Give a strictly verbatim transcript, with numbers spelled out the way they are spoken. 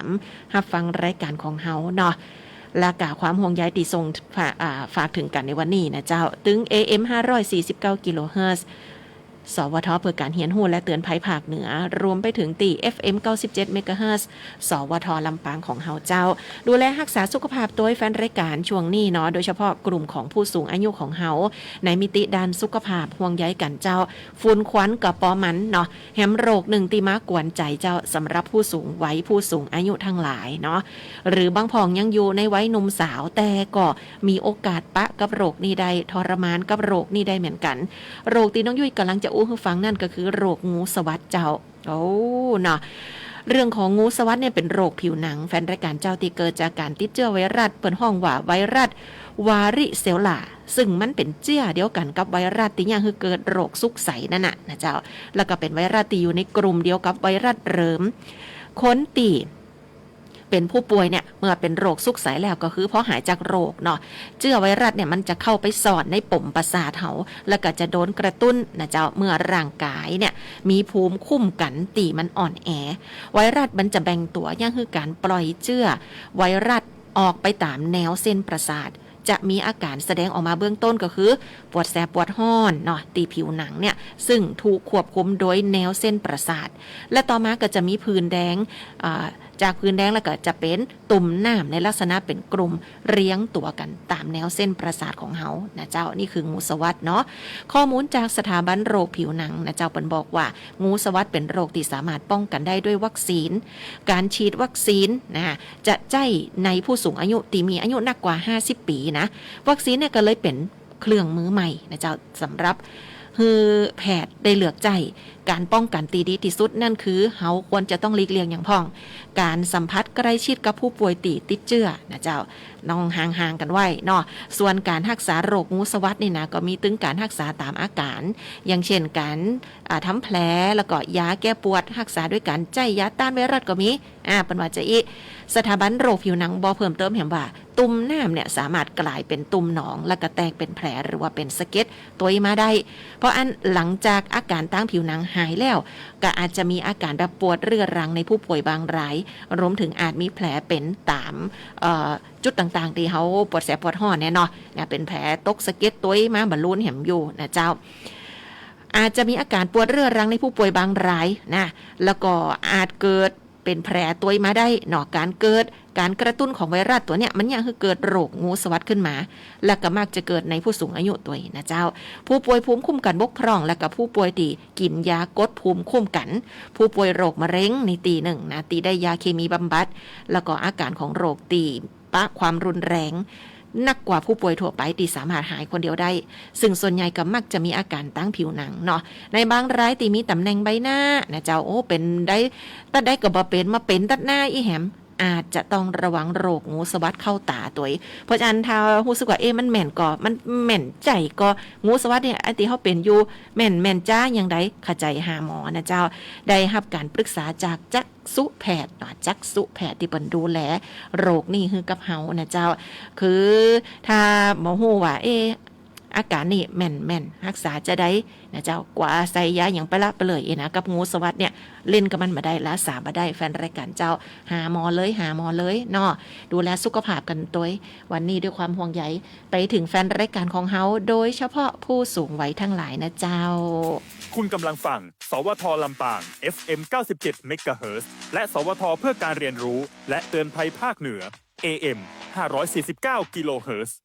ามฮับฟังรายก๋านของเฮาเนาะ และก็ความห่วงใยตี้ส่งฝาก อ่า ฝากเถิงกั๋นในวันนี้นะเจ้า ตึง เอ เอ็ม ห้าร้อยสี่สิบเก้า กิโลเฮิรตซ์ สวท เพื่อก๋านเฮียนฮู้และเตือนภัยภาคเหนือ รวมไปเถิงตี้ เอฟ เอ็ม เก้าสิบเจ็ด เมกะเฮิรตซ์ สวท ลำปางของเฮาเจ้า ดูแลฮักษาสุขภาพตวยแฟนรายก๋านช่วงนี้เนาะ โดยเฉพาะกลุ่มของผู้สูงอายุของเฮา ในมิติด้านสุขภาพห่วงใยกั๋นเจ้า ฝุ่นควันก็ปอมันเนาะ แหมโรคนึ่งตี้มากวนใจ๋เจ้า สำหรับผู้สูงวัยผู้สูงอายุตังหลายเนาะ หรือบางพ่องยังอยู่ในวัยหนุ่มสาว แต่ก็มีโอกาสปะกับโรคนี้ได้ ทรมานกับโรคนี้ได้เหมือนกั๋น โรคตี้น้องยุ้ยก่ำลังจะอู้หื้อฟังนั้นก็คือโรคงูสวัสดเจ้า โอ้ เนาะ เรื่องของงูสวัสดเนี่ยเป๋นโรคผิวหนัง แฟนรายก๋านเจ้า ตี้เกิดจากก๋านติดเจื้อไวรัส เปิ้นฮ้องว่าไวรัสวาริเซลลา ซึ่งมันเป๋นเจื้อเดียวกั๋นกับไวรัสตี้เยียะหื้อเกิดโรคสุกใสนั่นน่ะนะเจ้า แล้วก็เป๋นไวรัสตี้อยู่ในกลุ่มเดียวกับไวรัสเริม คนตี้เป๋นผู้ป่วยเนี่ย เมื่อเป๋นโรคสุกใสแล้ว ก็คือพอหายจากโรคเนาะ เจื้อไวรัสเนี่ยมันจะเข้าไปซ่อนในป๋มประสาทเฮา แล้วก็จะโดนกระตุ้นนะเจ้า เมื่อร่างก๋ายเนี่ยมีภูมิคุ้มกั๋นตี้มันอ่อนแอ ไวรัสมันจะแบ่งตั๋วเยียะหื้อก๋านปล่อยเจื้อไวรัสออกไปต๋ามแนวเส้นประสาท จะมีอาก๋านแสดงออกมาเบื้องต้นก็คือ ปวดแสบปวดฮ้อนเนาะ ตี้ผิวหนังเนี่ย ซึ่งถูกควบคุมโดยแนวเส้นประสาท และต่อมาก็จะมีผื่นแดง อ่า จากผื่นแดงแล้วก็จะเป๋นตุ่มน้ำในลักษณะเป๋นกลุ่มเรียงตั๋วกั๋นต๋ามแนวเส้นประสาทของเฮานะเจ้า นี่คืองูสวัสดเนาะ ข้อมูลจากสถาบันโรคผิวหนังนะเจ้า เปิ้นบอกว่า งูสวัสดเป๋นโรคตี้สามารถป้องกั๋นได้ด้วยวัคซีน ก๋านฉีดวัคซีนนะ จะใจ๊ในผู้สูงอายุตี้มีอายุนักกว่าห้าสิบปี๋นะ วัคซีนเนี่ยก็เลยเป๋นเครื่องมือใหม่นะเจ้า สำหรับหื้อแพทย์ได้เลือกใจ๊ ก๋านป้องกั๋นตี้ดีตี้สุดนั่นคือ เฮาควรจะต้องหลีกเลี่ยงหยังพ่อง ก๋านสัมผัสใกล้ชิดกับผู้ป่วยตี้ติดเจื้อนะเจ้า ต้องห่างๆ กั๋นไว้เนาะ ส่วนก๋านฮักษาโรคงูสวัสดนี่นะ ก็มีตึงก๋านฮักษาต๋ามอาก๋าน อย่างเช่น ก๋าน อ่า ทำแผล แล้วก็ยาแก้ปวด ฮักษาด้วยก๋านใจ๊ยาต้านไวรัสก็มี อ่า เปิ้นว่าจะอี้ สถาบันโรคผิวหนังบอกเพิ่มเติมแหมว่า ตุ่มน้ำเนี่ยสามารถก๋ายเป๋นตุ่มหนอง แล้วก็แตกเป๋นแผล หรือว่าเป๋นสะเก็ดตวยมาได้ เพราะอั้นหลังจากอาก๋านตางผิวหนังหายแล้ว ก็อาจจะมีอาก๋านแบบปวดเรื้อรังในผู้ป่วยบางราย รวมถึงอาจมีแผลเป๋นต๋าม เอ่อ จุดต่างๆ ตี้เฮาปวดแสบปวดฮ้อนเนี่ยเนาะ เนี่ยเป๋นแผลตกสะเก็ดตวยมาบอลลูนแหมอยู่นะเจ้า อาจจะมีอาก๋านปวดเรื้อรังในผู้ป่วยบางรายนะ แล้วก็อาจเกิดเป๋นแผลตวยมาได้เนาะ ก๋านเกิด ก๋านกระตุ้นของไวรัสตั๋วเนี่ย มันเยียะหื้อเกิดโรคงูสวัสดขึ้นมา และก็มักจะเกิดในผู้สูงอายุตวยนะเจ้า ผู้ป่วยภูมิคุ้มกั๋นบกพร่อง และก็ผู้ป่วยตี้กิ๋นยากดภูมิคุ้มกั๋น ผู้ป่วยโรคมะเร็งนี่ตี้นึ่งนะ ตี้ได้ยาเคมีบำบัด แล้วก็อาก๋านของโรคตี้ปะความรุนแรง นักกว่าผู้ป่วยทั่วไปตี้สามารถหายคนเดียวได้ ซึ่งส่วนใหญ่ก็มักจะมีอาก๋านตางผิวหนังเนาะ ในบางรายตี้มีต๋ำแหน่งใบหน้านะเจ้า โอ้ เป๋นได้ ตั๊ดใดก็บ่เป๋น มาเป๋นตั๊ดหน้าอี้แหม อาจจะต้องระวังโรคงูสวัสดเข้าต๋าตวย เพราะฉะนั้นถ้าฮู้สึกว่า เอ๊ะ มันแม่นก่อ มันแม่นใจ้ก่อ งูสวัสดเนี่ย อันตี้เฮาเป๋นอยู่ แม่น แม่นจาอย่างใด ขะใจ๋หาหมอนะเจ้า ได้ฮับก๋านปรึกษาจากจัก ษุแพทย์เนาะ จักษุแพทย์ตี้เปิ้นดูแลโรคนี้หื้อกับเฮานะเจ้า คือถ้าบ่ฮู้ว่า เอ๊ะ อาก๋านนี้แม่น แม่นฮักษาจาใดนะเจ้า กว่าใส่ยาหยังไปละไปเลยเองนะ กับงูสวัสดเนี่ย เล่นกับมันบ่ได้ ละสาบ่ได้ แฟนรายก๋านเจ้า หาหมอเลย หาหมอเลยเนาะ ดูแลสุขภาพกั๋นตวย วันนี้ด้วยความห่วงใย ไปเถิงแฟนรายก๋านของเฮา โดยเฉพาะผู้สูงวัยตังหลายนะเจ้า คุณกำลังฟัง สวท ลำปาง เอฟเอ็ม เก้าสิบเจ็ด เมกะเฮิรตซ์ และ สวท เพื่อการเรียนรู้และเตือนภัยภาคเหนือ เอเอ็ม ห้าร้อยสี่สิบเก้า กิโลเฮิรตซ์